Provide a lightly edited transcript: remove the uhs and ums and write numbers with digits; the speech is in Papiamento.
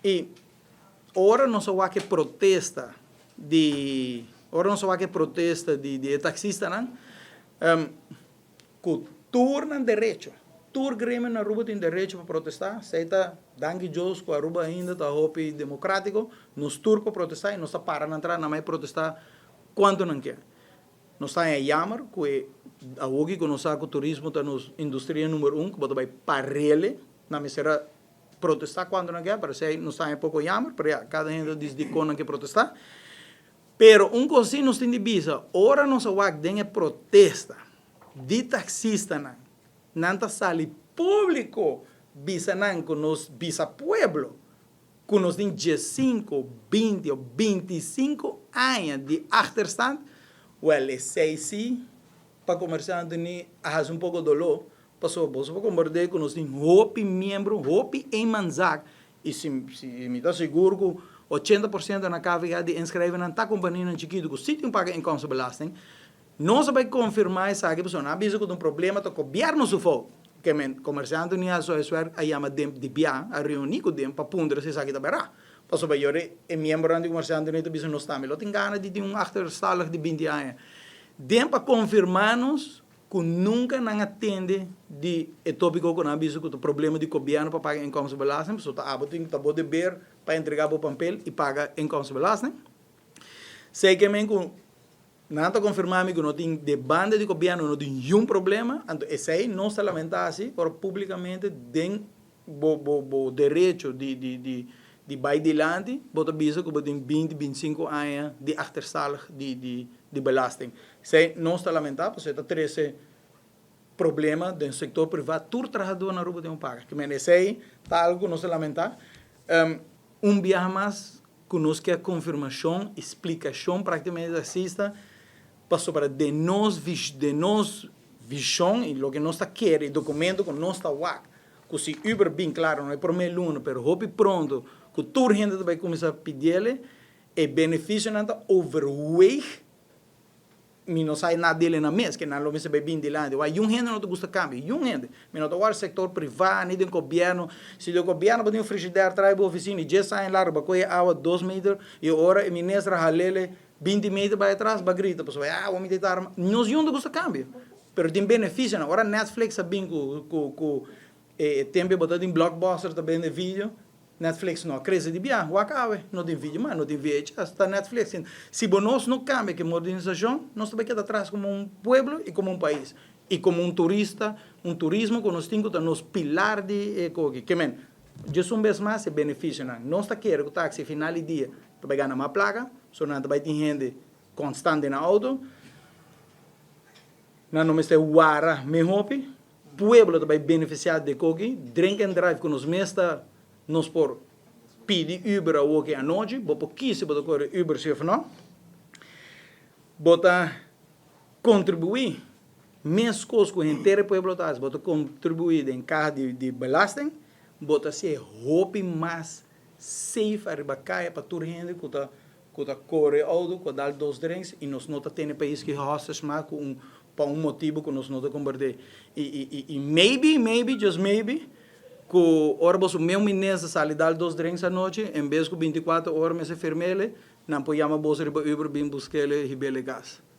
I ora nos wak protesta di taxistanan, ku tur nan derecho, tur gremio na Aruba tin derecho pa protestá. Esei ta, danki Dios, ku Aruba ainda ta hopi demokrátiko, nos tur por protestá i nos ta para nan tras, nan bai protestá kuantu nan ke. Nos ta jammer ku awoki ku nos sa ku turismo ta nos industria number 1, ku bo ta bai parele, nan mester a protestá kuantu nan ke, pero esei nos ta poko jammer, pero ya, kada hende disidí kon nan ke protestá. Pero un kos sí nos tin di bisa, ora nos a wak den e protesta di taxistanan, nan ta sali públiko bisa nan ku nos bisa pueblo, ku nos tin 15, 20 òf 25 aña di achterstand, well, esei sí pa komersiante ni a hasi un poko doló, pasobra bo por komprendé ku nos tin hopi miembro, hopi eenmanszaak, i si mi ta sigur ku 80% na KVK di inschrijven ta kompanianan chikitu ku sí tin paga inkomstenbelasting. Nos a bai konfirmá esaki, pasobra nan a bisa ku un problema ta gobièrnu su fout. Ke men komersiante ni a huiswerk a yama den di bia, a reuní ku den pa puntra si esaki ta bèrdat. Pasobra yora e miembronan di komersiante ta bisa nos tambe lo tin gana di tin un achterstallig di 20 aña. Den pa konfirmá nos ku nunka nan a tende di e tópiko ku nan a bisa ku ta problema di gobièrnu pa paga inkomstenbelasting, pasobra ta abo tin ta bo deber pa entregá bo papel i paga inkomstenbelasting. Sei ke men ku nan ta konfirmá mi ku no tin de banda di gobièrnu no tin niun problema, anto esei nos ta lamentá así, ora públikamente den bo derecho di bai dilanti, bo ta bisa ku bo tin 20, 25 aña di achterstallig di belasting. Esei nos ta lamentá, pasobra ta trese problema den sektor privá, tur trahadó na Aruba tin ku paga. Ke men esei ta algu ku nos ta lamentá. Un biaha mas ku nos ke konfirmashon, splikashon práktikamente taksista, pasobra den nos vishon i loke nos ta kere, dokumento ku nos ta wak, ku si Uber bin, klaro, no e promé luna, pero hopi pronto, ku tur hende ta bai kuminsá pidié, e benefisionan ta overweeg. Mi no sa nada dele na mes, ke nan lo mester bai bin dilanti. Wak, un hende no ta gusta kambio, un hende. Mi no ta wak sektor privá, ni den gobièrnu. Si den gobièrnu bo tin un frigidaire tras bo ofisina i 10 aña largu bo kohe awa 2 meter i ora e minister hal'é 20 meter bai atras, bo a grita, pasobra, ah, mi ta arma. Nos no ta gusta kambio. Pero tin benefisionan. Ora Netflix a bin ku tempu bo tin Blockbuster ta bende video, Netflix no a krese di bia, wak awe, no tin video mas, no tin VHS, ta Netflix. Si bo nos no kambia ku modernisashon, nos ta bai keda atras komo un pueblo i komo un pais. I komo un turista, un turismo ku nos tin ku ta nos pilar di ekoki. Ke men, just un bes mas e benefisionan. Nos ta kere ku taxi final di dia ta bai gana mas plaka, so nan ta bai tin hende konstante na outo, nan no mester wara mes hopi, pueblo ta bai benefisiá di koki, drink and drive ku nos mes ta nos por pidi Uber awoki anochi, bo por kisi bo ta kore Uber si òf no. Bo ta kontribuí mes kos ku henter e pueblo ta hasi, bo ta kontribuí den kaha di belasting, bo ta hasié hopi mas safe ariba kaya pa tur hende ku ta kore outo, ku a dal dos drinks i nos no ta tene pais ku hostage mas ku un pa un motibu ku nos no ta komprendé. I maybe, maybe, just maybe, ku ora boso mes minister sali dal dos drinks anochi, en bes ku 24 ora mester firm'é, nan por yama boso riba Uber bin busk'é hib'é kas.